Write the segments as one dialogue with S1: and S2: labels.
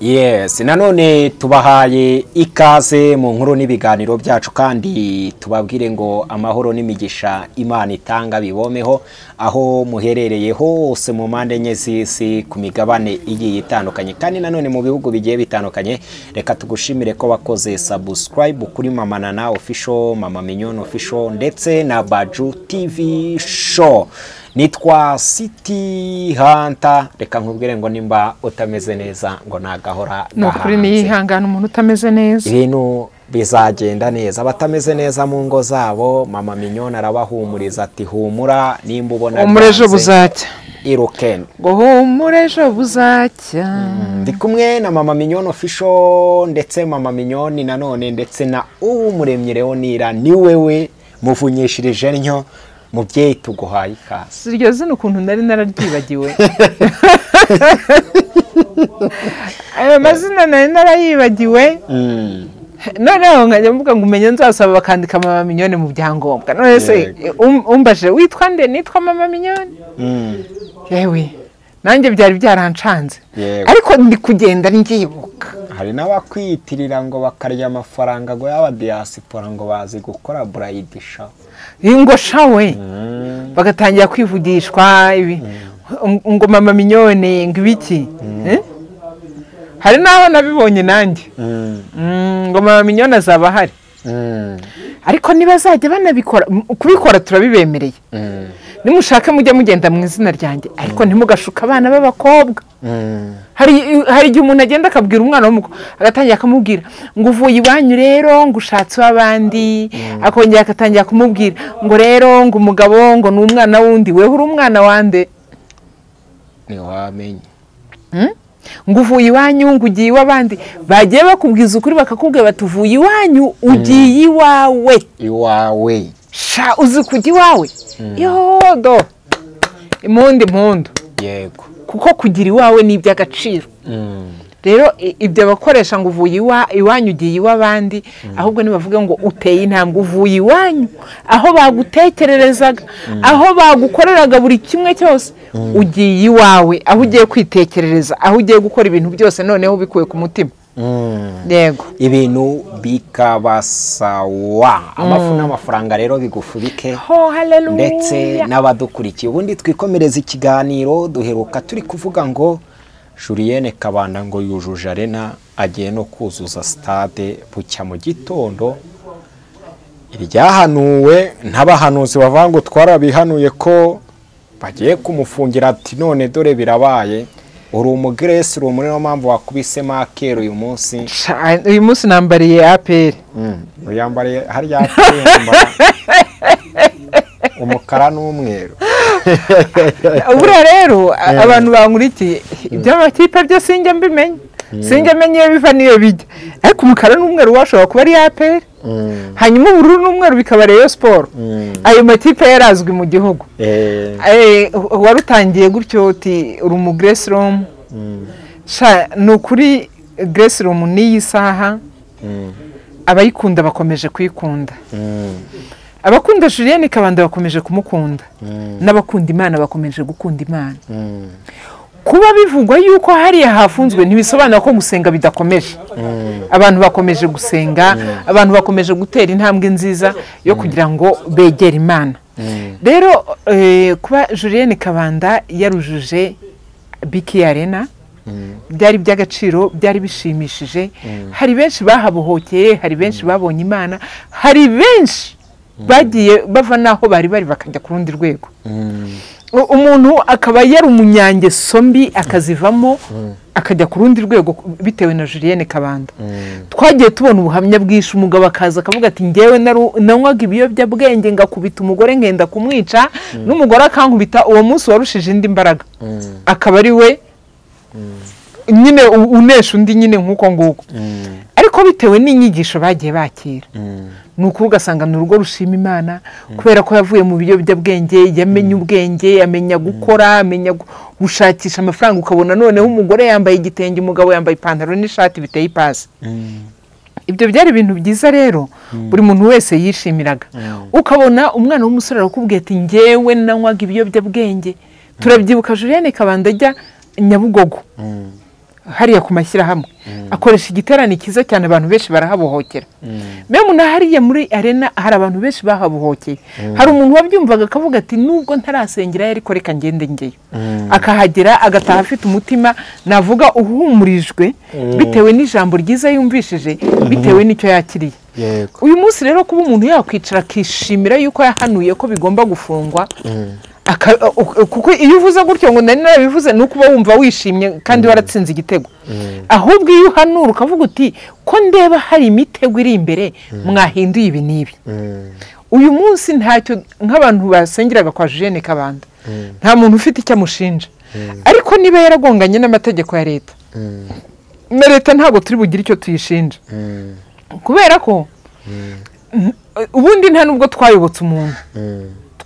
S1: Yes, nanone tubahaye ikaze mu nkuru n'ibiganiro byacu, kandi tubabwire ngo amahoro n'imigisha Imana itanga bibomeho aho muherereye hose mu mpande enye z'isi, ku migabane igiye itandukanye, kandi nanone mu bihugu bigiye bitandukanye. Reka tugushimire ko wakoze subscribe kuri Mama Nana Official, Mama Mignone Official ndetse na Baju TV Show. Nitwa City Hunter. Reka nkubwire ngo nimba utameze neza ngo nagahora
S2: nukuri nihangana, umuntu utameze neza
S1: ibintu bizagenda neza. Abatameze neza mu ngo zabo, Mama Mignone arabahumuriza ati humura, nimba ubona
S2: umurejo buzacya,
S1: iruken
S2: ngo humurejo buzacya.
S1: Ndi kumwe na Mama Mignone Official ndetse Mama Mignone nanone ndetse na Uwumuremyi Leonira, ni wewe muvunyishirije ntyo. Mubyeyi tuguhaye ikaze.
S2: Iryo zina ukuntu nari nararyibagiwe, ayo mazina nari narayibagiwe, noneho nkajya mvuga ngo umenye nzasaba bakandika Mama Mignone mu byangombwa. None se umbaje witwa nde? Nitwa Mama Mignone. Yewe nanjye byari byarancanze, ariko ndi kugenda ngibuka.
S1: Hari n'abakwiyitirira ngo bakarya amafaranga ngo y'aba diaspora ngo bazi gukora bride shower,
S2: ngo shawe bagatangira kwivugishwa ibi ngo Mama Mignone ngo ibiki. Hari naho nabibonye nanjye ngo Mama Mignone azaba ahari, ariko nibazajya banabikora, kubikora turabibemereye. Nimushaka mujya mugenda mu izina ryanjye, ariko ntimugashuka abana b'abakobwa. Hari igihe umuntu agenda akabwira umwana w'umukobwa, agatangira akamubwira ngo uvuye iwanyu rero ngo ushatse uw'abandi, akongera agatangira kumubwira ngo rero ngo umugabo ngo ni umwana wundi, wewe uri umwana wande
S1: ntiwamenye,
S2: ngo uvuye iwanyu ngo ugiye iw'abandi. Bagiye bakubwiza ukuri bakakubwira bati uvuye iwanyu ugiye iwawe.
S1: Iwawe
S2: sha uzi kujya iwawe yodo impundu impundu.
S1: Yego,
S2: kuko kugira iwawe ni iby'agaciro. Rero ibyo bakoresha ngo uvuye iwanyu ugiye iw'abandi, ahubwo nibavuge ngo uteye intambwe uvuye iwanyu, aho bagutekererezaga, aho bagukoreraga buri kimwe cyose, ugiye iwawe, aho ugiye kwitekerereza, aho ugiye gukora ibintu byose noneho ubikuye ku mutima. Yego,
S1: ibintu bikabasawa. Amafu n'amafaranga rero bigufubike, ndetse n'abadukurikiye. Ubundi twikomereza ikiganiro duheruka turi kuvuga ngo Julienne Kabanda ngo yujuje arena, agiye no kuzuza stade bucya mu gitondo. Iryahanuwe n'abahanuzi bavuga ngo twarabihanuye ko bagiye kumufungira, ati none dore birabaye. Uri umugresi, uri muri no mpamvu wakubise makero uyu munsi.
S2: Uyu munsi nambariye APR.
S1: Uyambariye harya APR yambara umukara n'umweru.
S2: Ubura rero abantu bankurikiye iby'amakipe byo sinjya mbimenya, sinjya menye iyo biva niyo bijya, ariko umukara n'umweru washobora kuba ari APR, hanyuma ubururu n'umweru bikaba Rayon Sport. Ayo makipe yarazwi mu gihugu. Warutangiye gutyo uti uri mu Grace Room. Ni ukuri Grace Room n'iyi saha abayikunda bakomeje kuyikunda, abakunda Julienne Kabanda bakomeje kumukunda, n'abakunda Imana bakomeje gukunda Imana. Kuba bivugwa yuko hariya hafunzwe ntibisobanura ko gusenga bidakomeje. Abantu bakomeje gusenga, abantu bakomeje gutera intambwe nziza yo kugira ngo begere Imana. Rero kuba Julienne Kabanda yarujuje BK Arena byari by'agaciro, byari bishimishije. Hari benshi bahabohokeye, hari benshi babonye Imana, hari benshi bagiye bava naho bari bari bakajya ku rundi rwego. Umuntu akaba yari umunyangeso mbi akazivamo akajya ku rundi rwego bitewe na Julienne Kabanda. Twagiye tubona ubuhamya bwinshi, umugabo akaza akavuga ati ngewe nanywaga ibiyobyabwenge ngakubita umugore ngenda kumwica, n'umugore akankubita, uwo munsi warushije indi mbaraga, akaba ari we nyine unesha undi nyine nk'uko nguko. Ariko bitewe n'inyigisho bagiye bakira, nuko ugasanga ni urugo rushima Imana kubera ko yavuye mu biyobyabwenge, yamenye ubwenge, yamenya gukora, amenya gushakisha amafaranga. Ukabona noneho umugore yambaye igitenge, umugabo yambaye ipantaro n'ishati biteye ipasi. Ibyo byari ibintu byiza rero buri muntu wese yishimiraga. Ukabona umwana w'umusore arakubwiye ati ngewe nanywaga ibiyobyabwenge. Turabyibuka Julienne Kabanda ajya Nyabugogo, Hariya ku mashyirahamwe akoresha igiterane cyiza cyane, abantu benshi barahabohokera. Memu na hariya muri arena hari abantu benshi bahabohokeye. Hari umuntu wabyumvaga akavuga ati nubwo ntarasengera ariko reka ngende ngeyo, akahagera agataha afite umutima navuga uhumurijwe bitewe n'ijambo ryiza yumvishije, bitewe n'icyo yakiriye. Uyu munsi rero kuba umuntu yakwicara akishimira yuko yahanuye ko bigomba gufungwa, kuko iyo uvuze gutyo ngo nari narabivuze ni ukuba wumva wishimye kandi waratsinze igitego. Ahubwo iyo uhanura ukavuga uti ko ndeba hari imitego iri imbere, mwahinduye ibi n'ibi. Uyu munsi ntacyo nk'abantu basengeraga kwa Julienne Kabanda, nta muntu ufite icyo amushinja, ariko niba yaragonganye n'amategeko ya leta, na leta ntabwo turi bugire icyo tuyishinja, kubera ko ubundi nta nubwo twayobotse umuntu,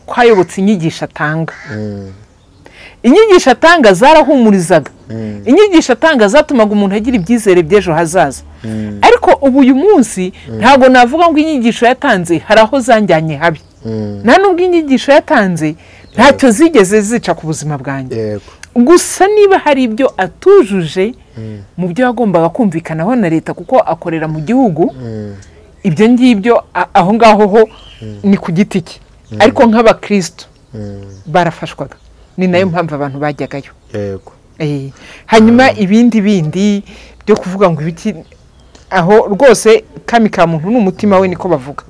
S2: twayobotse inyigisho atanga. Inyigisho atanga zarahumurizaga, inyigisho atanga zatumaga umuntu agira ibyizere by'ejo hazaza. Ariko ubu uyu munsi ntabwo navuga ngo inyigisho yatanze hari aho zanjyanye habi, nta nubwo inyigisho yatanze ntacyo zigeze zica ku buzima bwanjye. Gusa niba hari ibyo atujuje mu byo yagombaga kumvikanaho na leta, kuko akorera mu gihugu, ibyo ngibyo aho ngaho ho ni ku giti cye. Ariko nk'abakristo barafashwaga, ni nayo mpamvu abantu bajyagayo. Hanyuma ibindi bindi byo kuvuga ngo ibiki, aho rwose kami ka muntu n'umutima we niko bavuga.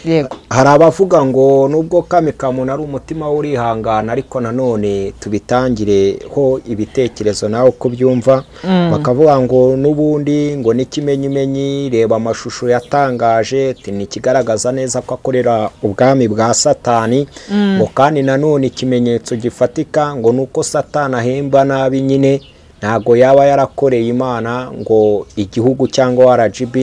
S2: Yego,
S1: hari abavuga ngo nubwo kami ka muntu ari umutima we urihangana, ariko nanone tubitangireho ibitekerezo nawe uko byumva. Bakavuga ngo n'ubundi ngo n'ikimenyimenyi, reba amashusho yatangaje ni ikigaragaza neza ko akorera ubwami bwa Satani, ngo kandi nanone ikimenyetso gifatika ngo nuko Satani ahemba nabi nyine, ntago yaba yarakoreye Imana ngo igihugu cyangwa RGB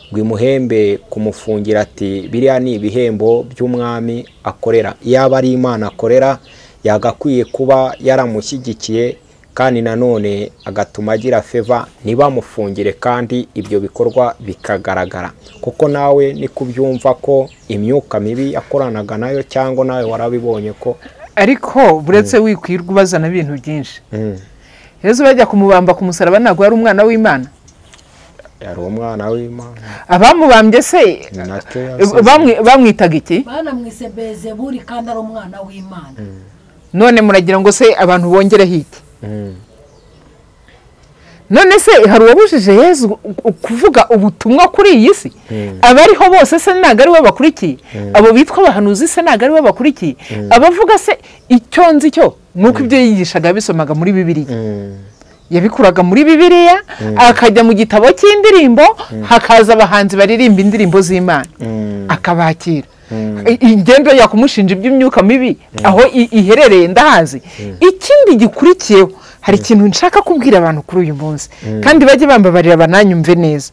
S1: ngo imuhembe kumufungira, ati biriya ni ibihembo by'umwami akorera. Yaba ari Imana akorera yagakwiye kuba yaramushyigikiye, kandi nanone agatuma agira feva ntibamufungire, kandi ibyo bikorwa bikagaragara. Kuko nawe ni kubyumva ko imyuka mibi yakoranaga nayo, cyangwa nawe warabibonye ko.
S2: Ariko buretse wikwirwa ubazana ibintu byinshi. Yesu bajya kumubamba ku musaraba ntabwo yari umwana w'Imana,
S1: yari umwana w'Imana.
S2: Abamubambye se bamwitaga iki?
S3: Banamwise Bezebuli kandi ari umwana w'Imana.
S2: None muragira ngo se abantu bongereho iki? None se hari uwabujije Yesu kuvuga ubutumwa kuri iyi si? Abariho bose se ntabwo ari we bakurikiye? Abo bitwa abahanuzi se ntabwo ari we bakurikiye? Abavuga se icyo nzi cyo nuko ibyo yigishaga bisomaga muri Bibiliya, yabikuraga muri Bibiliya, akajya mu gitabo cy'indirimbo, hakaza abahanzi baririmba indirimbo z'Imana akabakira. Ingendo yakumushinja iby'imyuka mibi aho iherereye ndahazi. Ikindi gikurikiyeho, hari ikintu nshaka kubwira abantu kuri uyu munsi, kandi bajye bambabarira bananyumve neza.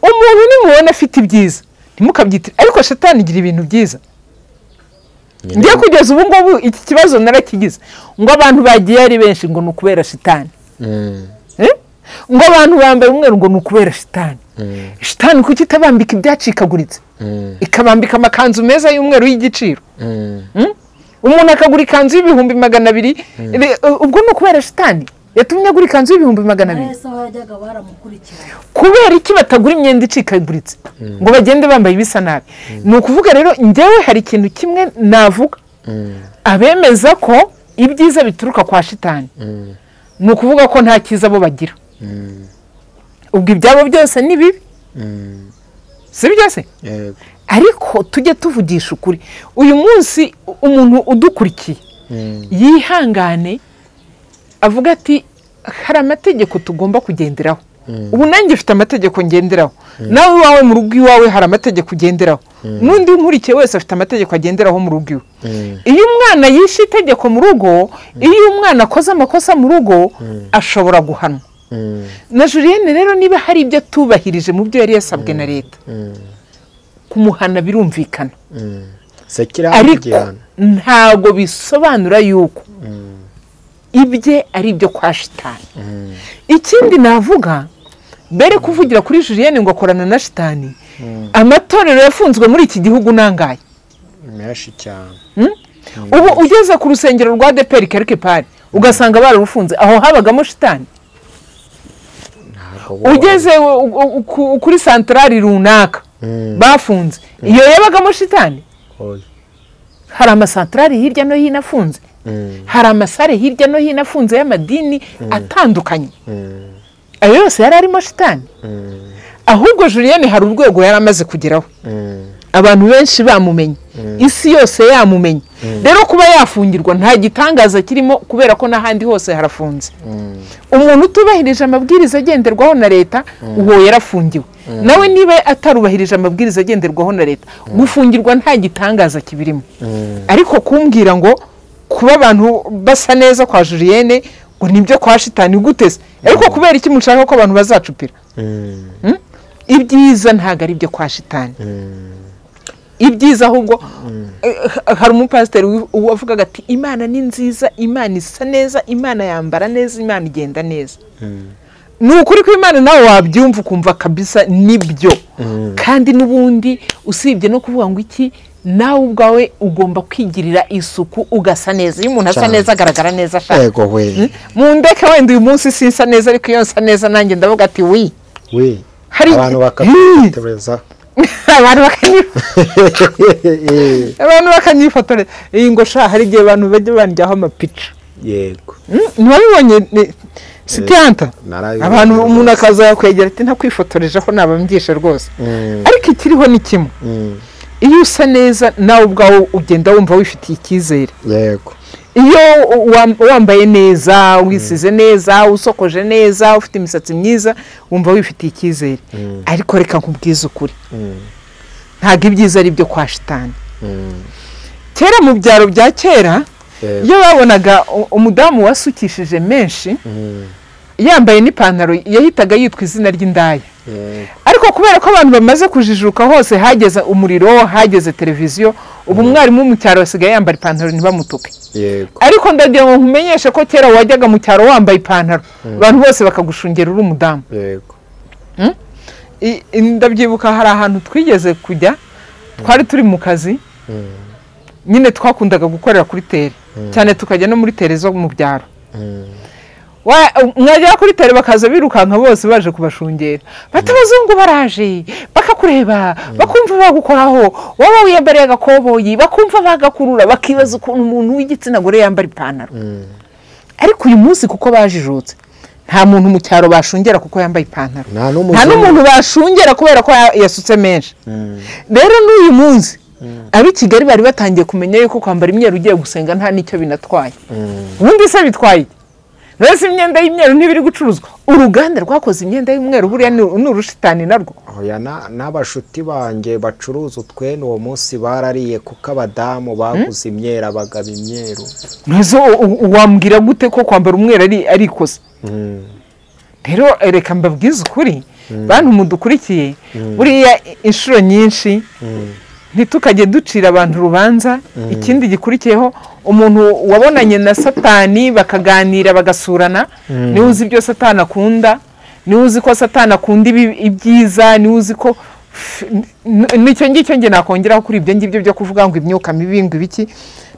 S2: Umuntu nimubona afite ibyiza ntimukabyitire, ariko Shatani igira ibintu byiza. Ngiye kugeza ubu ngubu iki kibazo narakigize, ngo abantu bagiye ari benshi ngo ni ukubera Shitani, ngo abantu bambaye umweru ngo ni ukubera Shitani. Shitani kuki itabambika ibyacikaguritse, ikabambika amakanzu meza y'umweru y'igiciro? Umuntu akagura ikanzu y'200,000, ubwo ni ukubera Shitani yatumye agura ikanzu y'200,000. Kubera iki batagura imyenda icikaguritse ngo bagende bambaye ibisa nabi? Ni ukuvuga rero njyewe hari ikintu kimwe navuga, abemeza ko ibyiza bituruka kwa Shitani, ni ukuvuga ko nta cyiza bo bagira, ubwo ibyabo byose ni bibi, si byo se? Ariko tujye tuvugisha ukuri. Uyu munsi umuntu udukurikiye yihangane avuga ati hari amategeko tugomba kugenderaho. Ubu nanjye mfite amategeko ngenderaho, nawe iwawe mu rugo iwawe hari amategeko ugenderaho, n'undi unkurikiye wese afite amategeko agenderaho mu rugo iwe. Iyo umwana yishe itegeko mu rugo, iyo umwana akoze amakosa mu rugo, ashobora guhanwa. Na Julienne rero niba hari ibyo atubahirije mu byo yari yasabwe na leta, kumuhana birumvikana, ariko ntabwo bisobanura yuko ibye ari ibyo kwa Shitani. Ikindi navuga, mbere kuvugira kuri Julienne ngo akorana na Shitani, amatorero yafunzwe muri iki gihugu nangaye
S1: menshi cyane.
S2: Ubu ugeze ku rusengero rwa ADEPR quelque part ugasanga bararufunze, aho habagamo Shitani. Ugeze kuri santarari runaka bafunze, iyo yabagamo shitani. Hari amasantarari hirya no hino afunze, hari amasare hirya no hino afunze y'amadini atandukanye, ayo yose yari arimo shitani. Ahubwo Julienne hari urwego yari amaze kugeraho, abantu benshi bamumenye, isi yose yamumenye. Rero kuba yafungirwa nta gitangaza kirimo, kubera ko n'ahandi hose harafunze. Umuntu utubahirije amabwiriza agenderwaho na leta, uwo yarafungiwe. Nawe niba atarubahirije amabwiriza agenderwaho na leta, gufungirwa nta gitangaza kibirimo. Ariko kumbwira ngo kuba abantu basa neza kwa Julienne ngo nibyo kwa shitani gutese, ariko kubera iki mushaka ko abantu bazacupira? Ibyiza ntago ari byo kwa shitani. Ibyiza ahubwo hari umupasiteri wavugaga ati Imana ni nziza, Imana isa neza, Imana yambara neza, Imana igenda neza. Ni ukuri ko Imana nawe wabyumva ukumva kabisa nibyo. Kandi n'ubundi usibye no kuvuga ngo iki, nawe ubwawe ugomba kwigirira isuku ugasa neza. Iyo umuntu asa neza agaragara neza ashaka.
S1: Yego we.
S2: Mundeke wenda uyu munsi sinsa neza, ariko iyo nsa neza nanjye ndavuga ati wi.
S1: Wi. Abantu bakatekereza.
S2: Abantu bakanyifotoreza. Iyi ngo sha hari igihe abantu bajya bandyaho amapica.
S1: Yego.
S2: Ntiwabibonye sitiyanta? Abantu umuntu akaza yakwegera ati ntakwifotorejeho nabambyishe rwose. Ariko ikiriho ni kimwe. Iyo usa neza nawe ubwawe ugenda wumva wifitiye icyizere.
S1: Yego.
S2: Iyo wambaye neza, wisize neza, usokoje neza, ufite imisatsi myiza, wumva wifitiye icyizere. Ariko reka nkubwize ukuri, ntabwo ibyiza ari byo kwa shitani. Kera mu byaro bya kera, iyo babonaga umudamu wasukishije menshi yambaye n'ipantaro, yahitaga yitwa izina ry'indaya. Ariko kubera ko abantu bamaze kujijuka hose, hageze umuriro, hageze televiziyo, ubu umwarimu mu cyaro asigaye yambara ipantaro ntibamutuke. Ariko ndagira ngo nkumenyeshe ko kera wajyaga mu cyaro wambaye ipantaro, abantu bose bakagushungera uri umudamu. Ndabyibuka hari ahantu twigeze kujya, twari turi mu kazi, nyine twakundaga gukorera kuri tere cyane, tukajya no muri tere zo mu byaro. Mwagera kuri tere bakaza birukanka bose baje kubashungera, bati abazungu baraje, bakakureba, bakumva bagukoraho, wowe wiyambariye agakoboyi, bakumva bagakurura, bakibaza ukuntu umuntu w'igitsina gore yambara ipantaro. Ariko uyu munsi kuko bajijutse, nta muntu mu cyaro bashungera kuko yambaye ipantaro, nta n'umuntu bashungera kubera ko yasutse menshi. Rero n'uyu munsi ab'i Kigali bari batangiye kumenya yuko kwambara imyeru ugiye gusenga nta n'icyo binatwaye. Ubundi se bitwaye? Rero imyenda y'imyeru ntibiri gucuruzwa. Uruganda rwakoze imyenda y'umweru buriya ni urushitani narwo.
S1: Oya, n'abashuti banjye bacuruza utwene uwo munsi barariye kuko abadamu baguze imyeru, abagabo imyeru.
S2: Nzo wambwira gute ko kwambara umweru ari ikosa? Rero reka mbabwize ukuri, bantu mudukurikiye, buriya inshuro nyinshi ntitukajye ducira abantu urubanza. Ikindi gikurikiyeho, umuntu wabonanye na satani bakaganira bagasurana, niwe uzi ibyo satani akunda, niwe uzi ko satani akunda ibyiza, niwe uzi ko nicyo ngicyo nge nakongeraho kuri ibyo ngibyo byo kuvuga ngo imyuka mibi ngo ibiki,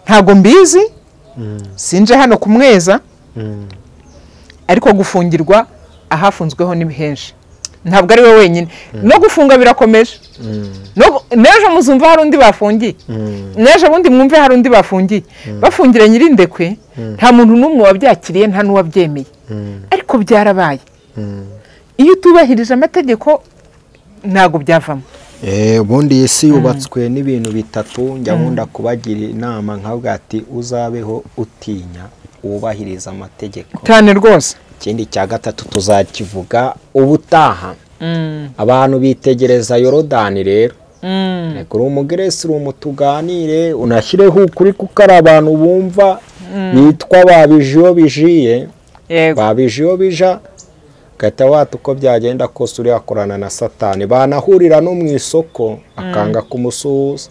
S2: ntago mbizi, sinje hano kumweza. Ariko gufungirwa ahafunzweho ni henshi, ntabwo ari we wenyine. No gufunga birakomeje. N'ejo muzumva hari undi bafungiye, n'ejo bundi mwumve hari undi bafungiye. Bafungira Nyirindekwe, nta muntu n'umwe wabyakiriye, nta n'uwabyemeye, ariko byarabaye. Iyo utubahirije amategeko ntabwo byavamo.
S1: Ubundi isi yubatswe n'ibintu bitatu. Njya nkunda kubagira inama nkavuga ati uzabeho utinya, wubahiriza amategeko
S2: cyane rwose.
S1: Ikindi cya gatatu tuzakivuga ubutaha. Abantu bitegereza Yorodani rero, reka uri umugeresi, uri umutuganire, unashyireho ukuri kuko ari abantu bumva bitwa babije iyo bijiye, babije iyo bija, gahita wata uko byagenda kose uriya akorana na satani. Banahurira no mu isoko akanga kumusuhuza,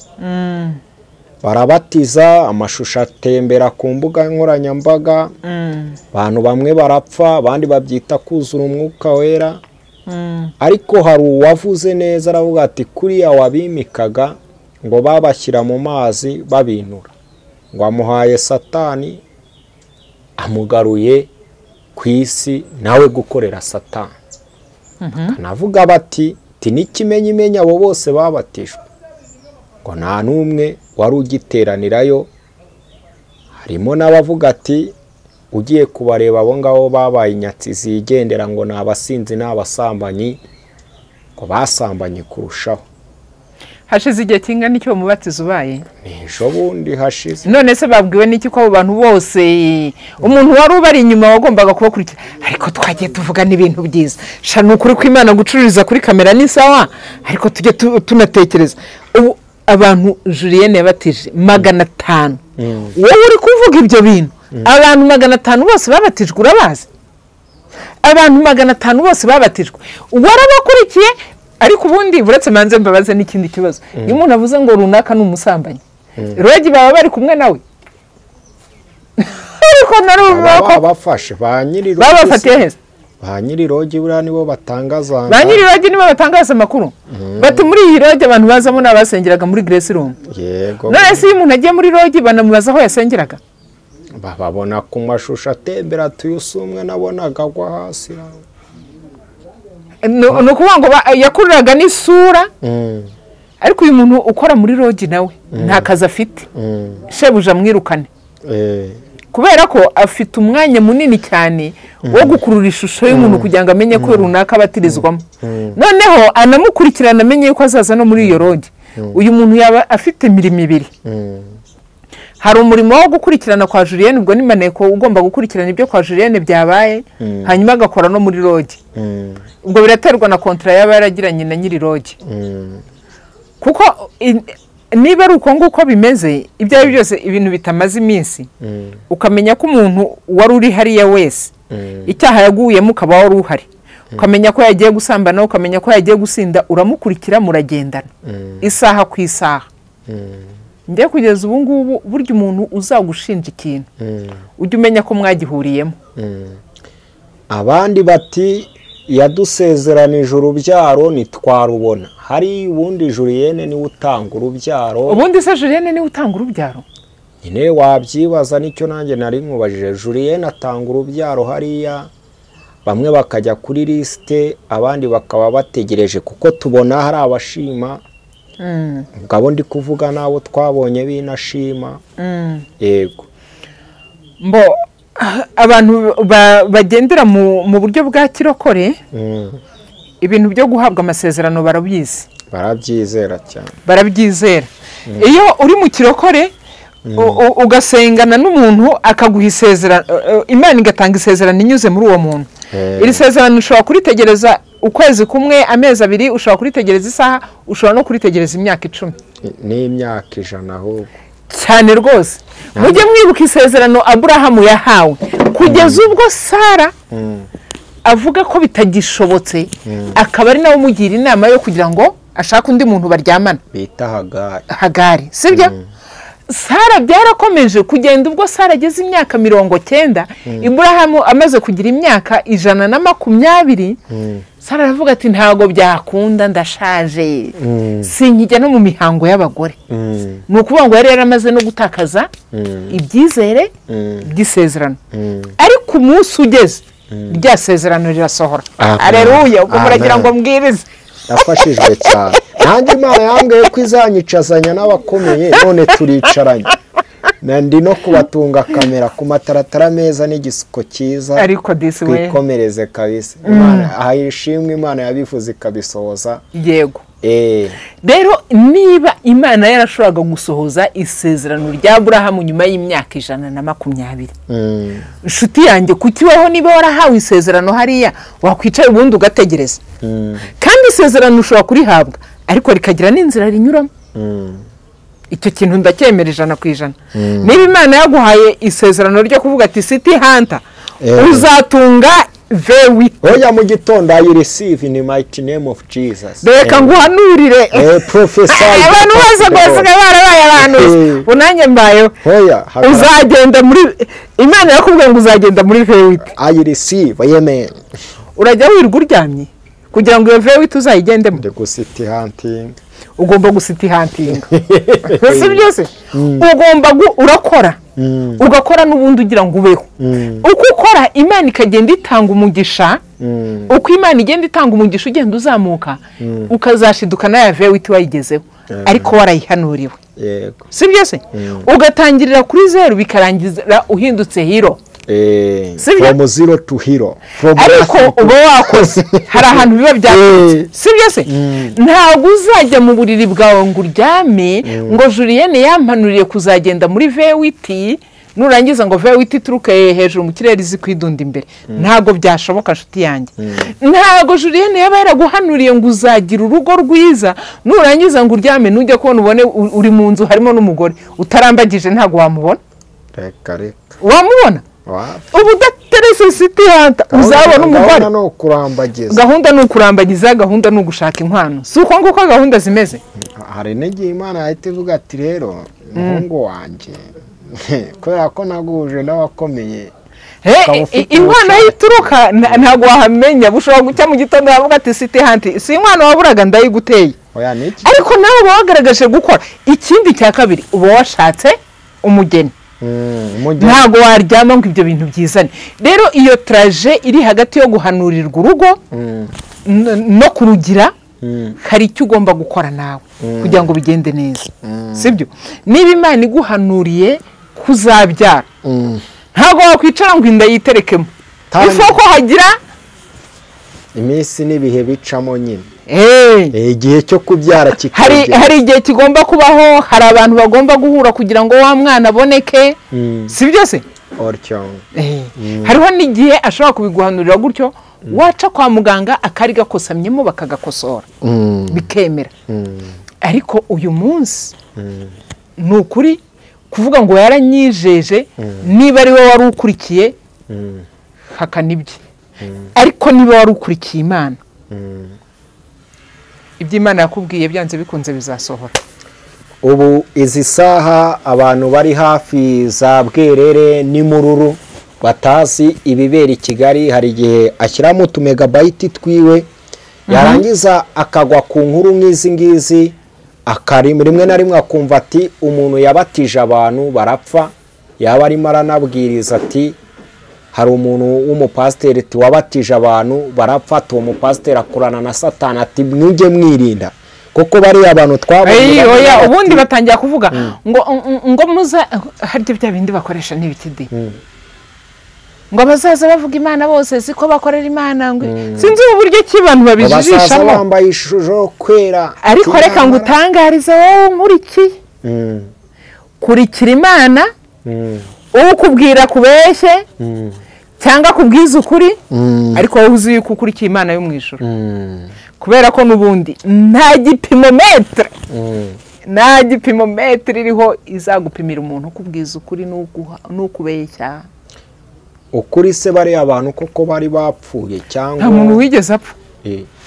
S1: barabatiza, amashusho atembera ku mbuga nkoranyambaga, abantu bamwe barapfa, abandi babyita kuzura umwuka wera. Ariko hari uwavuze neza aravuga ati kuriya wabimikaga ngo babashyira mu mazi babinura, ngo amuhaye satani, amugaruye ku isi nawe gukorera satani. Navuga bati n'ikimenyimenya abo bose babatijwe ngo nta n'umwe wari ugiteranirayo. Harimo n'abavuga ati ugiye kubareba abo ngabo babaye inyatsi zigendera ngo ni abasinzi n'abasambanyi, ngo basambanye kurushaho.
S2: Hashize igihe kingana iki uwo mubatizo ubaye?
S1: Ejo bundi hashize.
S2: None se babwiwe n'iki ko abo bantu bose umuntu wari ubari inyuma wagombaga kubakurikira? Ariko twagiye tuvuga n'ibintu byiza. Sha ni ukuri kw'Imana gucururiza kuri kamera ni sawa, ariko tujye tunatekereza. Ubu abantu Julienne yabatije 500. Wowe uri kuvuga ibyo bintu, abantu 500 bose babatijwe urabazi? Abantu 500 bose babatijwe warabakurikiye? Ariko ubundi buretse manze mbabaze n'ikindi kibazo. Iyo umuntu avuze ngo runaka ni umusambanyi, rogi baba bari kumwe nawe? Ariko narumva ko
S1: babafashe ba nyiri rogi,
S2: babafatiye heza.
S1: Ba nyiri rogi buriya nibo batangaza,
S2: ba nyiri rogi nibo batangaza amakuru. Bati muri iyi rogi abantu bazamo n'abasengeraga muri Grace Room.
S1: Yego.
S2: None se iyo umuntu agiye muri rogi banamubaza aho yasengeraga?
S1: Bababona ku mashusho atembera, tuyusumwe nabonaga agwa hasi.
S2: Ni ukuvuga ngo yakururaga n'isura. Ariko uyu muntu ukora muri rogi nawe nta kazi afite, shebuja amwirukane, kubera ko afite umwanya munini cyane wo gukurura ishusho y'umuntu kugira ngo amenye ko runaka abatirizwamo. Noneho anamukurikirana amenye ko azaza no muri iyo rogi. Uyu muntu yaba afite imirimo ibiri. Hari umurimo wo gukurikirana kwa Julienne, ubwo ni maneko ugomba gukurikirana ibyo kwa Julienne byabaye, hanyuma agakora no muri rogi. Ubwo biraterwa na kontra yaba yaragiranye na nyiri rogi. Kuko niba ari uko nguko bimeze, ibyo ari byose ibintu bitamaze iminsi, ukamenya ko umuntu wari uri hariya wese icyaha yaguyemo ukaba wari uhari, ukamenya ko yagiye gusambana, ukamenya ko yagiye gusinda, uramukurikira muragendana isaha ku isaha. Njye kugeza ubu ngubu burya umuntu uzagushinja ikintu ujye umenya ko mwagihuriyemo.
S1: Abandi bati yadusezeranije urubyaro ntitwarubona. Hari ubundi Julienne niwe utanga urubyaro.
S2: Ubundi se Julienne niwe utanga urubyaro?
S1: Nyine wabyibaza, nicyo nanjye nari nkubajije. Julienne atanga urubyaro hariya, bamwe bakajya kuri lisite, abandi bakaba bategereje, kuko tubona hari abashima. Ngabo ndi kuvuga nabo twabonye binashima. Yego.
S2: Mbo abantu bagendera mu buryo bwa kirokore, ibintu byo guhabwa amasezerano barabizi,
S1: barabyizera cyane,
S2: barabyizera. Iyo uri mu kirokore ugasengana n'umuntu akaguha isezerano, Imana igatanga isezerano inyuze muri uwo muntu. Iri sezerano ushobora kuritegereza ukwezi kumwe, amezi abiri, ushobora kuritegereza isaha, ushobora no kuritegereza imyaka 10
S1: n'imyaka 100 ahubwo.
S2: Cyane rwose. Mujye mwibuka isezerano Aburahamu yahawe kugeza ubwo Sara avuga ko bitagishobotse, akaba ari nawe umugira inama yo kugira ngo ashake undi muntu baryamana
S1: bita Hagari.
S2: Hagari, sibyo? Sara byarakomeje kugenda ubwo Sara ageze imyaka 90, Iburahamu amaze kugira imyaka 120, Sara aravuga ati ntago byakunda, ndashaje, sinkijya no mu mihango y'abagore. Ni ukuvuga ngo yari yaramaze no gutakaza ibyizere by'isezerano. Ariko umunsi ugeze rya sezerano rirasohora. Aleluya! Ubwo muragira ngo mbwirize.
S1: Nafashijwe cyane. Nanjye Imana yambwiye ko izanyicazanya n'abakomeye, none turicaranye. Ndi no kubatunga kamera ku mataratara meza n'igisuko cyiza.
S2: Ariko disi we
S1: twikomereze kabisa. Imana ahayishimwe, Imana yabivuze ikabisohoza.
S2: Yego. Rero niba Imana yarashoboraga gusohoza isezerano rya Aburahamu nyuma y'imyaka 120, inshuti yanjye kuki weho niba warahawe isezerano hariya wakwicara ubundi ugategereza? Kandi isezerano ushobora kurihabwa ariko rikagira n'inzira rinyuramo. Icyo kintu ndacyemera 100%. Niba Imana yaguhaye isezerano ryo kuvuga ati City Hunter uzatunga V8,
S1: oya mu gitondo I receive in the mighty name of Jesus.
S2: Reka nguhanurire.
S1: Prophesy.
S2: Abantu bose basigaye barabaye abantu. Unanjye mbayeho.
S1: Oya,
S2: uzagenda muri Imana yakubwiye ngo uzagenda muri V8.
S1: I receive, amen.
S2: Urajya wirwa uryamye kugira ngo iyo V8 uzayigendemo.
S1: Ndi City Hunting.
S2: Ugomba gusiti hunting. Si byose? Ugomba urakora. Ugakora n'ubundi ugira ngo ubeho. Uko ukora Imana ikagenda itanga umugisha, uko Imana igenda itanga umugisha ugenda uzamuka, ukazashiduka na V8 wayigezeho, ariko warayihanuriwe.
S1: Yego.
S2: Sibyo se? Ugatangirira kuri zero bikarangiza uhindutse hero.
S1: From zero to hero.
S2: Ariko uba wakoze hari ahantu biba byaturutse. Sibyo se? Ntabwo uzajya mu buriri bwawe ngo uryame ngo Julienne yampanuriye kuzagenda muri V8, nurangiza ngo V8 ituruke hejuru mu kirere izi kwidunda imbere. Ntabwo byashoboka nshuti yanjye. Ntabwo Julienne yaba yaraguhanuriye ngo uzagira urugo rwiza, nurangiza ngo uryame nujya kubona ubone uri mu nzu harimo n'umugore utarambagije, ntabwo wamubona.
S1: Reka reka.
S2: Wamubona? Ubu udaterese City Hunter uzabona umugore. Gahunda ni ukurambagiza, gahunda ni ugushaka inkwano. Si uko nguko gahunda zimeze.
S1: Hari n'igihe Imana yahita ivuga ati rero muhungu wanjye kubera ko naguje n'abakomeye,
S2: inkwano yituruka ntabwo wahamenya. Bushobora gucya mu gitondo bavuga ati City Hunter si inkwano waburaga ndayiguteye. Ariko nawe uba wagaragaje gukora. Ikindi cya kabiri uba washatse umugeni. Ntabwo waryama ngo ibyo bintu byizane. Rero iyo traje iri hagati yo guhanurirwa urugo no kurugira, hari icyo ugomba gukora nawe kugira ngo bigende neza. Sibyo? Niba Imana iguhanuriye kuzabyara, ntabwo wakwicara ngo inda yiterekemo. Ifo ko hagira
S1: iminsi n'ibihe bicamo nyine. Igihe cyo kubyara kikagera.
S2: Hari igihe kigomba kubaho, hari abantu bagomba guhura kugira ngo wa mwana aboneke. Sibyo se? Hariho n'igihe ashobora kubiguhanurira gutyo, waca kwa muganga akari gakosamyemo bakagakosora bikemera. Ariko uyu munsi ni ukuri kuvuga ngo yaranyijeje, niba ari we wari ukurikiye hakana ibye. Ariko niba wari ukurikiye Imana, ibyo Imana yakubwiye byanze bikunze bizasohora.
S1: Ubu izi saha abantu bari hafi za Bwerere n'Imururu batazi ibibera i Kigali, hari igihe ashyiramo utumegabayiti twiwe, yarangiza akagwa ku nkuru nk'izi ngizi, rimwe na rimwe akumva ati umuntu yabatije abantu barapfa, yaba arimo aranabwiriza ati hari umuntu w'umupasiteri ati wabatije abantu barapfa, uwo mupasiteri akorana na Satani ati mwujye mwirinda kuko bari abantu twabonye.
S2: Oya, ubundi batangira kuvuga ngo ngo muza harya bya bindi bakoresha n'ibikidi, ngo abazaza bavuga Imana bose siko bakorera Imana, ngo sinzi uburyo ki abantu babijijishamo,
S1: bambaye ishusho kwera.
S2: Ariko reka ngo utangarize wowe nkurikiye, kurikira Imana, ukubwira kubeshye cyangwa kubwiza ukuri, ariko wowe uzi yuko ukurikiye Imana yo mu ijuru. Kubera ko n'ubundi nta gipimo metre, nta gipimo metre iriho izagupimira umuntu kubwiza ukuri n'ukubeshya.
S1: Ukuri se bari abantu koko bari bapfuye cyangwa
S2: nta muntu wigeze apfa?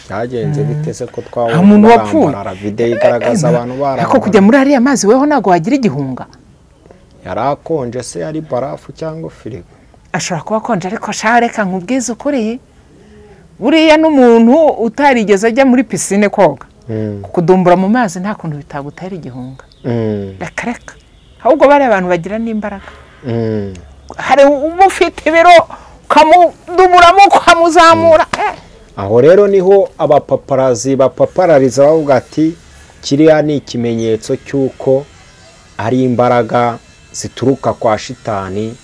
S1: Byagenze bitese ko twabonye
S2: umuntu wapfuye.
S1: Video igaragaza abantu barara.
S2: Ariko kujya muri ariya mazi weho ntago wagira igihunga.
S1: Yarakonje se yari barafu cyangwa firigo?
S2: Ashobora kuba akonje, ariko sha reka nkubwize ukuri, buriya n'umuntu utarigeze ajya muri piscine koga, kudumbura mu mazi nta kuntu bitagutera igihunga. Reka reka, ahubwo bari abantu bagira n'imbaraga. Hari umufite ibiro ukamudumuramo ukamuzamura.
S1: Aho rero niho abapaparazi bapaparariza bavuga ati kiriya ni ikimenyetso cy'uko ari imbaraga zituruka kwa shitani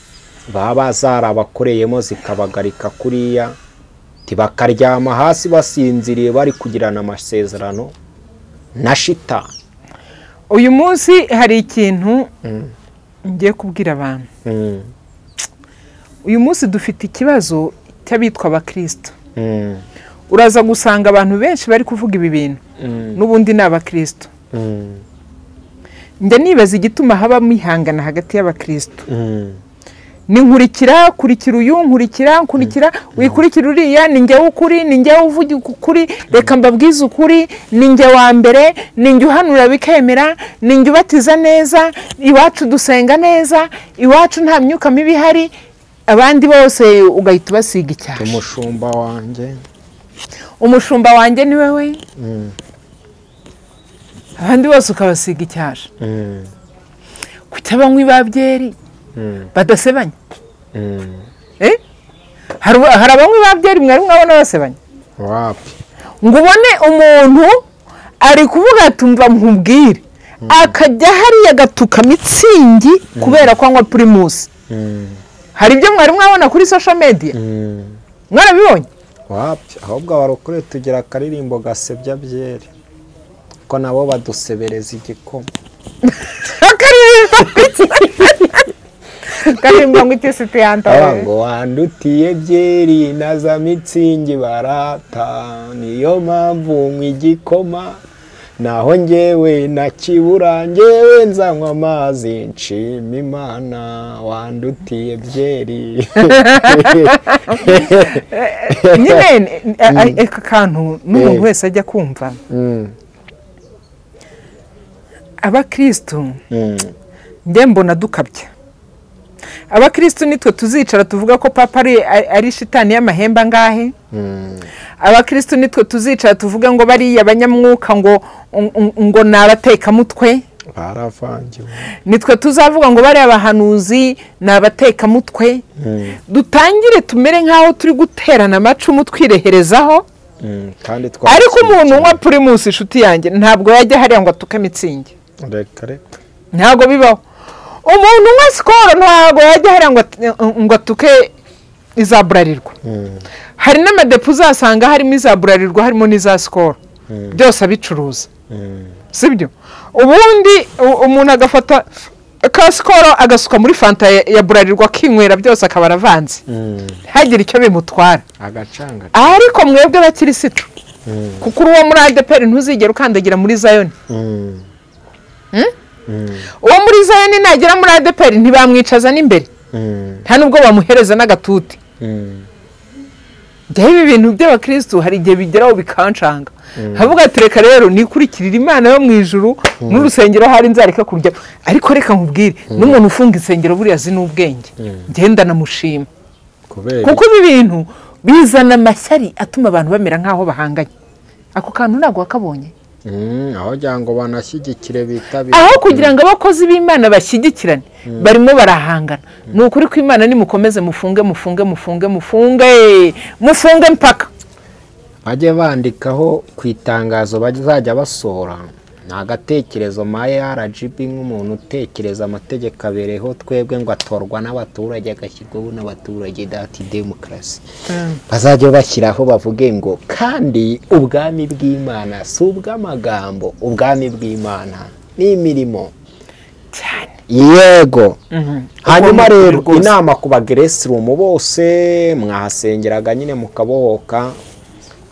S1: baba zarabakoreyemo zikabagarika kuriya, bakaryama hasi basinziriye bari kugirana amasezerano na shitani.
S2: Uyu munsi hari ikintu ngiye kubwira abantu. Uyu munsi dufite ikibazo cy'abitwa abakristo. Uraza gusanga abantu benshi bari kuvuga ibi bintu n'ubundi ni abakristo. Njya nibaza igituma habamo ihangana hagati y'abakristo. Ni nkurikira, kurikira uyu, nkurikira, nkurikira, wikurikira uriya, ni njye w'ukuri, ni njye uvuga ukuri, reka mbabwize ukuri, ni njye wa mbere, ni njye uhanura bikemera, ni njye ubatiza neza, iwacu dusenga neza, iwacu nta myuka mibi ihari, abandi bose ugahita ubasiga icyaha.
S1: Umushumba wanjye,
S2: umushumba wanjye ni wewe, abandi bose ukabasiga icyaha. Kuki abanywi ba byeri Badasebanya. Hari abanywi ba byeri mwari mwabona basebanya?
S1: Wapi.
S2: Ngo ubone umuntu ari kuvuga tumva nkubwire, akajya hariya agatuka mitsingi kubera ko anywa Primus. Hari ibyo mwari mwabona kuri social media? Mwarabibonye?
S1: Wapi, ahubwo abarokore tugira akaririmbo gasebya byeri, ko nabo badusebereza igikoma.
S2: Akaririmbo ngo itisiti yantawe.
S1: Ngo wandutiye byeri na za mitsingi barata, niyo mpamvu nywa igikoma, naho njyewe nakibura, njyewe nzanywa amazi nshima Imana, wandutiye byeri.
S2: Nyine aka kantu n'umuntu wese ajya kumva. Abakristo njye mbona dukabya. Abakristo nitwe tuzicara tuvuga ko papa ari shitani y'amahembe angahe. Abakristo nitwe tuzicara tuvuga ngo bariya abanyamwuka ngo nabatekamutwe.
S1: Baravangiwe.
S2: Nitwe tuzavuga ngo bariya abahanuzi nabatekamutwe. Dutangire tumere nkaho turi guterana amacumu twireherezaho.
S1: Kandi
S2: ariko umuntu unywa Primus inshuti yanjye ntabwo yajya hariya ngo atuke mitsingi.
S1: Reka reka.
S2: Ntabwo bibaho. Umuntu unywa Skol ntabwo yajya hariya ngo atuke izaburarirwa. Hari n'amadepo uzasanga harimo izaburarirwa harimo n'iza Skol. Byose abicuruza. Sibyo? Ubundi umuntu agafata ka Skol agasuka muri Fanta ya burarirwa akinywera byose akaba aravanze. Ntagire icyo bimutwara.
S1: Agacanga.
S2: Ariko mwebwe abakirisitu, kuko uwo muri ADEPR ntuzigera ukandagira muri Zion. Uwo muri Zion nagera muri ADEPR ntibamwicaza n'imbere. Nta nubwo bamuhereza n'agatuti. Ibi bintu by'abakristo hari igihe bigeraho bikancanga. Havuga ati reka rero nikurikirira Imana yo mu ijuru n'urusengero hari nzareka kujya. Ariko reka nkubwire, n'umuntu ufunga insengero buriya azi n'ubwenge. Ngenda namushima. Kuko ibi bintu bizana amashyari atuma abantu bamera nkaho bahanganye. Ako kantu ntabwo wakabonye.
S1: Aho ngo banashyigikire bitabire.
S2: Aho kugira ngo abakozi b'Imana bashyigikirane, barimo barahangana. Ni ukuri ko Imana nimukomeze mufunge mufunge mufunge mufunge mufunge mpaka.
S1: Bajye bandikaho ku itangazo bazajya basohora. Ni agatekerezo maye RGB nk'umuntu utekereza amategeko abereho twebwe ngo atorwa n'abaturage agashyirwaho n'abaturage, dati demokarasi. Bazajya bashyiraho bavuge ngo kandi ubwami bw'Imana si ubw'amagambo, ubwami bw'Imana ni imirimo.
S2: Cyane.
S1: Yego. Hanyuma rero inama ku ba Grace Room bose mwahasengeraga nyine mukabohoka.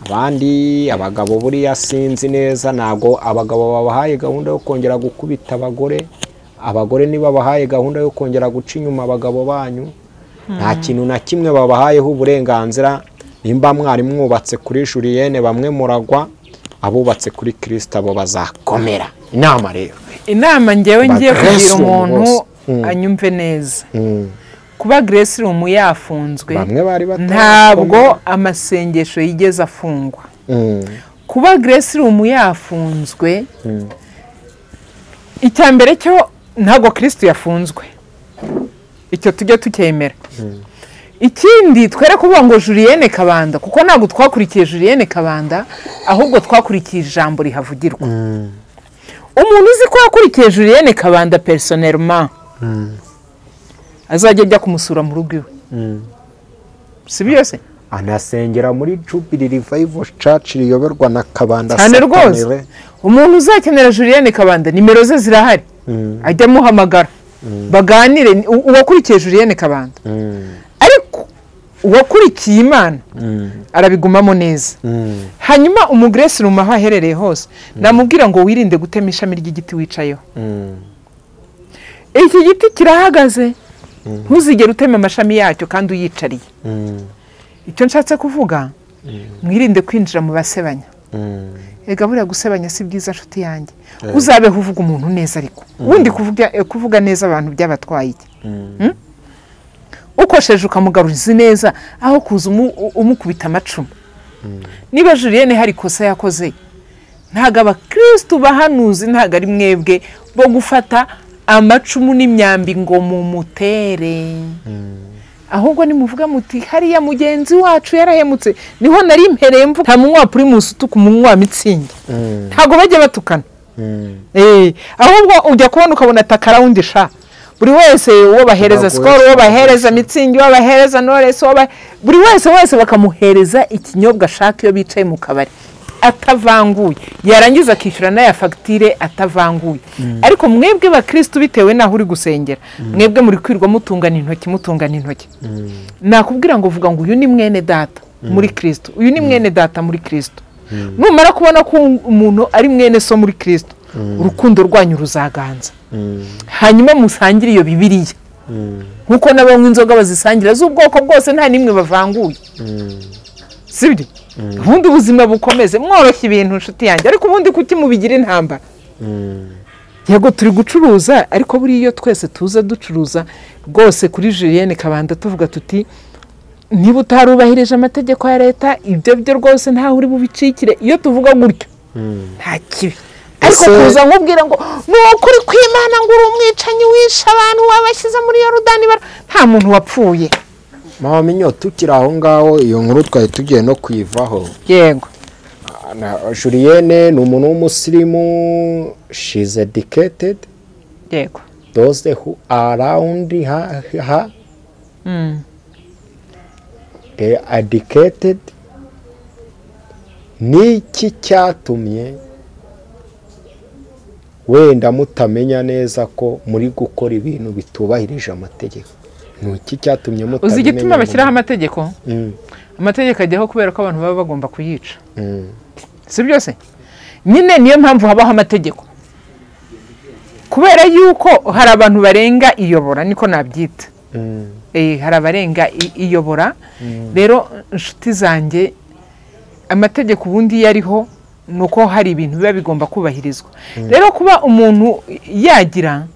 S1: Abandi abagabo buriya sinzi neza, ntago abagabo babahaye gahunda yo kongera gukubita abagore, abagore niba babahaye gahunda yo kongera guca inyuma abagabo banyu, nta kintu na kimwe babahayeho uburenganzira. Nimba mwari mwubatse kuri Julienne bamwe muragwa, abubatse kuri Kristo abo bazakomera. Inama rero,
S2: inama ngewe ngiye kugira umuntu anyumve neza. Kuba Grace Room yafunzwe ntabwo amasengesho yigeze afungwa. Kuba Grace Room yafunzwe, icya mbere cyo ntabwo Kristo yafunzwe, icyo tujya tukemera. Ikindi twere kuvuga ngo Julienne Kabanda, kuko ntabwo twakurikiye Julienne Kabanda, ahubwo twakurikiye ijambo rihavugirwa. Umuntu uzi ko yakurikiye Julienne Kabanda personnellement, azajya ajya kumusura mu rugo iwe. Si byo se?
S1: Anasengera muri Jubilee Revival Church riyoborwa na Kabanda
S2: cyane rwose. Umuntu uzakenera Julienne Kabanda nimero ze zirahari, ajya amuhamagara baganire. Uwakurikiye Julienne Kabanda, ariko uwakurikiye Imana arabigumamo neza. Hanyuma umu Grace Room aho aherereye hose namubwira ngo wirinde gutema ishami ry'igiti wicayeho. Iki giti kirahagaze, ntuzigere utema amashami yacyo kandi uyicariye. Icyo nshatse kuvuga, mwirinde kwinjira mu basebanya. Ega buriya gusebanya si byiza nshuti yanjye. Uzabeho uvuga umuntu neza, ariko ubundi kuvuga neza abantu byabatwaye iki? Ukosheje ukamugaruriza neza aho kuza umukubita amacumu. Niba Julienne hari ikosa yakoze, ntago abakristo bahanuzi, ntago ari mwebwe bo gufata amacumu n'imyambi ngo mumutere. Ahubwo nimuvuga muti hariya mugenzi wacu yarahemutse, niho nari mpereye mvuga nta munywa Primus utuka umunywa Mitsingi. Ntago bajya batukana. Ahubwo ujya kubona ukabona takarawundi sha, buri wese uwo bahereza Skol, uwo bahereza Mitsingi, uwo bahereza Knowless, buri wese bakamuhereza ikinyobwa ashaka iyo bicaye mu kabari atavanguye, yarangiza akishyura n'aya fagitire atavanguye. Ariko mwebwe bakristo bitewe naho uri gusengera, mwebwe muri kwirwa mutungana intoki. Nakubwira ngo vuga ngo uyu ni mwene data muri Kristo, uyu ni mwene data muri Kristo. Numara kubona ko umuntu ari mwene so muri Kristo, urukundo rwanyu ruzaganza. Hanyuma musangire iyo Bibiliya, nkuko n'abanywa inzoga bazisangira z'ubwoko bwose nta nimwe bavanguye, sibyo? Ubundi ubuzima bukomeze, mworoshye ibintu nshuti yanjye. Ariko ubundi kuki mubigira intambara? Yego turi gucuruza, ariko buri iyo twese tuza ducuruza rwose kuri Julienne Kabanda tuvuga tuti niba utarubahirije amategeko ya leta ibyo byo rwose ntaho uri bubicikire. Iyo tuvuga gutyo nta kibi. Ariko kuza nkubwira ngo ni ukuri kw'Imana ngo uri umwicanyi wishe abantu wabashyize muri Yorodani, nta muntu wapfuye.
S1: Mama Minyo, tukiri aho ngaho iyo nkuru twari tugiye no kuyivaho.
S2: Yego.
S1: Julienne ni umuntu w'umusirimu, she's educated.
S2: Yego.
S1: Those who are around her, they are educated. Niki cyatumye wenda mutamenya neza ko muri gukora ibintu bitubahirije amategeko? Niki cyatumye mutamenya?
S2: Uzi igituma bashyiraho amategeko? Amategeko ajyaho kubera ko abantu baba bagomba kuyica. Si byose? Nyine niyo mpamvu habaho amategeko, kubera yuko hari abantu barenga iyobora, niko nabyita. Hari abarenga iyobora. Rero inshuti zanjye, amategeko ubundi yariho nuko hari ibintu biba bigomba kubahirizwa. Rero kuba umuntu yagira,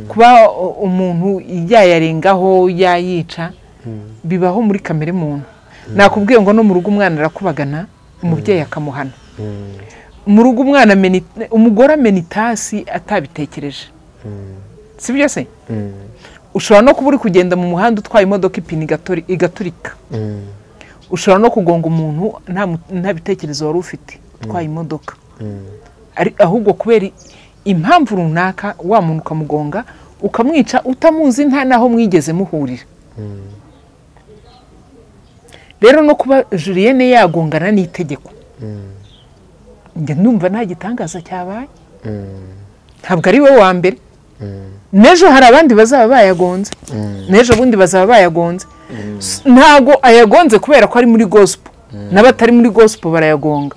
S2: kuba umuntu yayarengaho yayica, bibaho muri kamere muntu. Nakubwiye ngo no mu rugo umwana arakubagana, umubyeyi akamuhana. Mu rugo umwana umugore amena itasi atabitekereje, si byo se? Ushobora no kuba uri kugenda mu muhanda utwaye imodoka ipine igaturika. Ushobora no kugonga umuntu nta bitekerezo wari ufite utwaye imodoka, ahubwo kubera impamvu runaka wa muntu ukamugonga ukamwica utamuzi, nta naho mwigeze muhurira. Rero no kuba Julienne yagongana n'itegeko, njye numva nta gitangaza cyabaye. Ntabwo ari we wa mbere, n'ejo hari abandi bazaba bayagonze, n'ejo bundi bazaba bayagonze. Ntago ayagonze kubera ko ari muri gospel, n'abatari muri gospel barayagonga.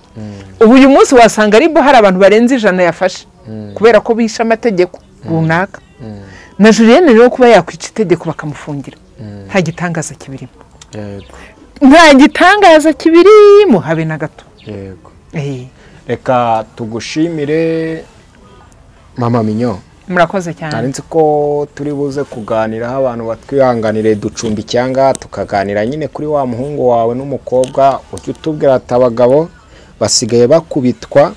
S2: Ubu uyu munsi wasanga ari bo hari abantu barenze 100 yafashe kubera ko bishe amategeko runaka. Na Julienne rero kuba yakwica itegeko bakamufungira, nta gitangaza kibirimo. Nta gitangaza kibirimo habe na gato.
S1: Yego. Reka tugushimire Mama Minyo.
S2: Murakoze cyane.
S1: Nari nzi ko turi buze kuganiraho abantu batwihanganire ducumbi cyangwa tukaganira nyine kuri wa muhungu wawe n'umukobwa, ujya utubwira ati abagabo basigaye bakubitwa,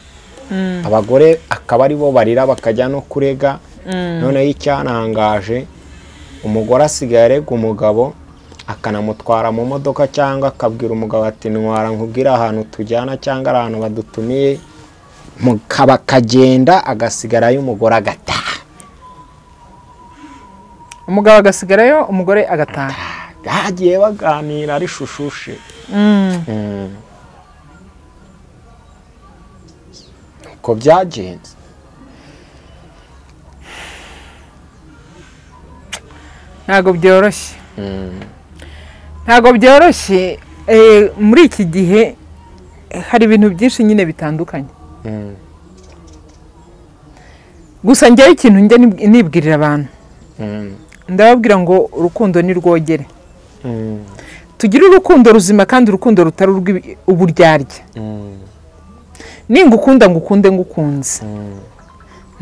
S1: abagore akaba ari bo barira bakajya no kurega. Noneho icyanangaje, umugore asigaye arega umugabo akanamutwara mu modoka, cyangwa akabwira umugabo ati ntwara nkubwire ahantu tujyana cyangwa ahantu badutumiye, mukaba kagenda agasigarayo umugore agataha.
S2: Umugabo agasigarayo umugore agataha.
S1: Bagiye baganira ari shushushe. Uko byagenze
S2: ntabwo byoroshye. Ntabwo byoroshye. Muri iki gihe hari ibintu byinshi nyine bitandukanye. Gusa njyewe ikintu njya nibwirira abantu, ndababwira ngo urukundo ni rwogere. Tugire urukundo ruzima kandi urukundo rutari uburyarya. Ningukunda ngukunde ngukunze,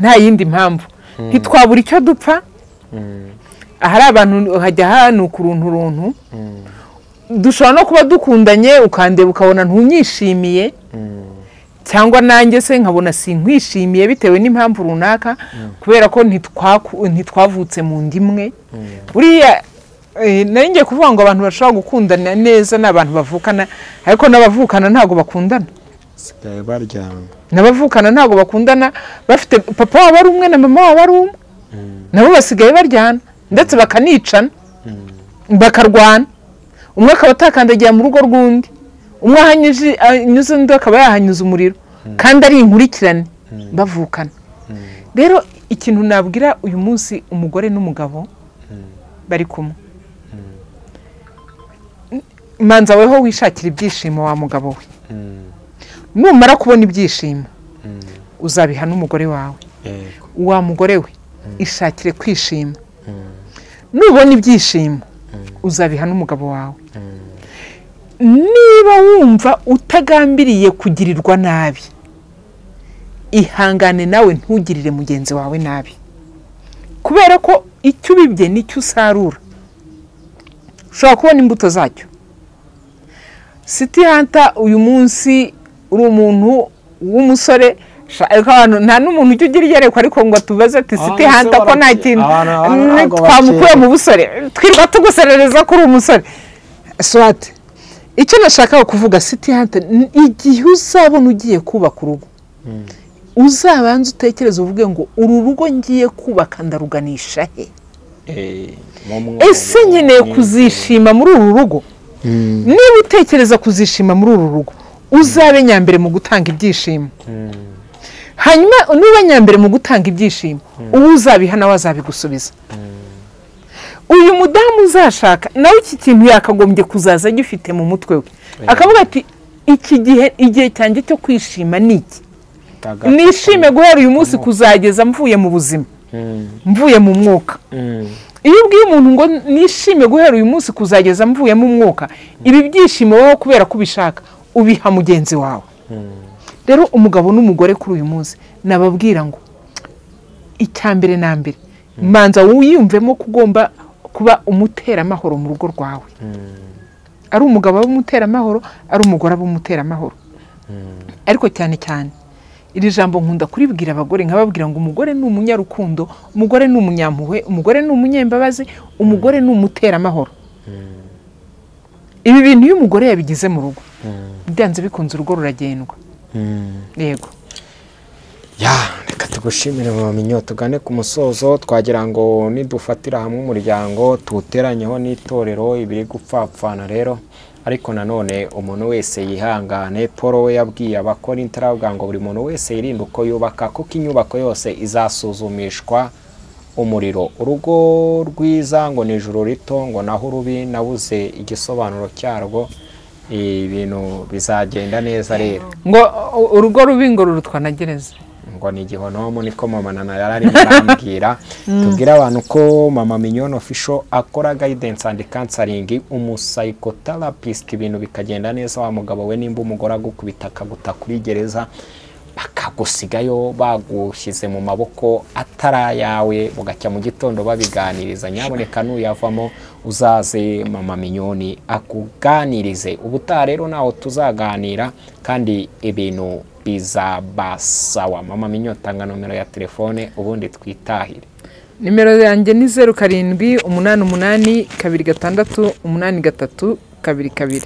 S2: nta yindi mpamvu. Ntitwabura icyo dupfa. Ahari abantu hajya hanuka uruntu runtu. Dushobora no kuba dukundanye ukandeba ukabona ntunyishimiye, Cyangwa nanjye se nkabona sinkwishimiye bitewe n'impamvu runaka, kubera ko ntitwavutse mu ndimwe. Buriya nari ngiye kuvuga ngo abantu bashobora gukundana neza ni abantu bavukana, ariko n'abavukana ntabwo bakundana. N'abavukana ntabwo bakundana, bafite papa wabo ari umwe na mama wabo ari umwe, nabo basigaye baryana ndetse bakanicana, bakarwana. Umwe akaba atakandagira mu rugo rw'undi, umwe ahanyuze undi akaba yahanyuza umuriro, kandi ari inkurikirane bavukana. Rero ikintu nabwira uyu munsi umugore n'umugabo bari kumwe, manza weho wishakira ibyishimo wa mugabo we. Numara kubona ibyishimo uzabiha n'umugore wawe. Wa mugore we ishakire kwishima, nubona ibyishimo uzabiha n'umugabo wawe. Niba wumva utagambiriye kugirirwa nabi, ihangane nawe ntugirire mugenzi wawe nabi, kubera ko icyo ubibye nicyo usarura. Ushobora kubona imbuto zacyo. City Hunter uyu munsi uri umuntu w'umusore, nta n'umuntu ujya ugira iyerekwa ariko ngo tubaze ati City Hunter ko nta kintu twamukuye mu busore, twirwa tuguserereza ko uri umusore. Swat, icyo nashakaga kuvuga, City Hunter, igihe uzabona ugiye kubaka urugo, uzabanza utekereze uvuge ngo uru rugo ngiye kubaka ndaruganisha he? Ese nkeneye kuzishima muri uru rugo? Niba utekereza kuzishima muri uru rugo, uzabe nyambere mu gutanga ibyishimo. Hanyuma niba nyambere mu gutanga ibyishimo, uwo uzabiha nawe azabigusubiza. Uyu mudamu uzashaka nawe iki kintu yakagombye kuzaza agifite mu mutwe we, akavuga ati iki gihe, igihe cyanjye cyo kwishima ni iki, nishime guhera uyu munsi kuzageza mvuye mu buzima, mvuye mu mwuka. Iyo ubwiye umuntu ngo nishime guhera uyu munsi kuzageza mvuye mu mwuka, ibi byishimo wowe kubera ko ubishaka ubiha mugenzi wawe. Rero umugabo n'umugore kuri uyu munsi nababwira ngo icyambere na mbere, manza wiyumvemo kugomba kuba umuteramahoro mu rugo rwawe. Ari umugabo aba umuteramahoro, ari umugore aba umuteramahoro. Ariko cyane cyane iri jambo nkunda kuribwira abagore, nkababwira ngo umugore ni umunyarukundo, umugore ni umunyampuhwe, umugore ni umunyembabazi, umugore ni umuteramahoro. Ibi bintu iyo umugore yabigize mu rugo, byanze bikunze urugo ruragendwa. Yego.
S1: Ya, reka tugushimire mama Minyo, tugane ku musozo. Twagira ngo nidufatira hamwe umuryango tuwuteranyeho n'itorero ibiri gupfapfana rero, ariko nanone umuntu wese yihangane. Paul we yabwiye Abakorinto aravuga ngo buri muntu wese yirinde uko yubaka, kuko inyubako yose izasuzumishwa umuriro. Urugo rwiza ngo ni ijuru rito, ngo naho urubi nabuze igisobanuro cyarwo. Ibintu bizagenda neza rero.
S2: Ngo urugo rubi ngo rurutwa na gereza,
S1: ngo ni igihonomo, niko mama Nana yararimo arambwira. Tubwire abantu ko Mama Mignone Official akora guidance and counseling, umupsychotherapist, ibintu bikagenda neza. Wa mugabo we nimba umugore agukubita akaguta kuri gereza, bakagusigayo bagushyize mu maboko atari ayawe, bugacya mu gitondo babiganiriza, nyaboneka nuyavamo uzaze Mama Mignone akuganirize. Ubutaha rero naho tuzaganira kandi ibintu bizaba sawa. Mama Mignone, tanga nomero ya telefone ubundi twitahire.
S2: Nimero yanjye ni 0788 26 83 22.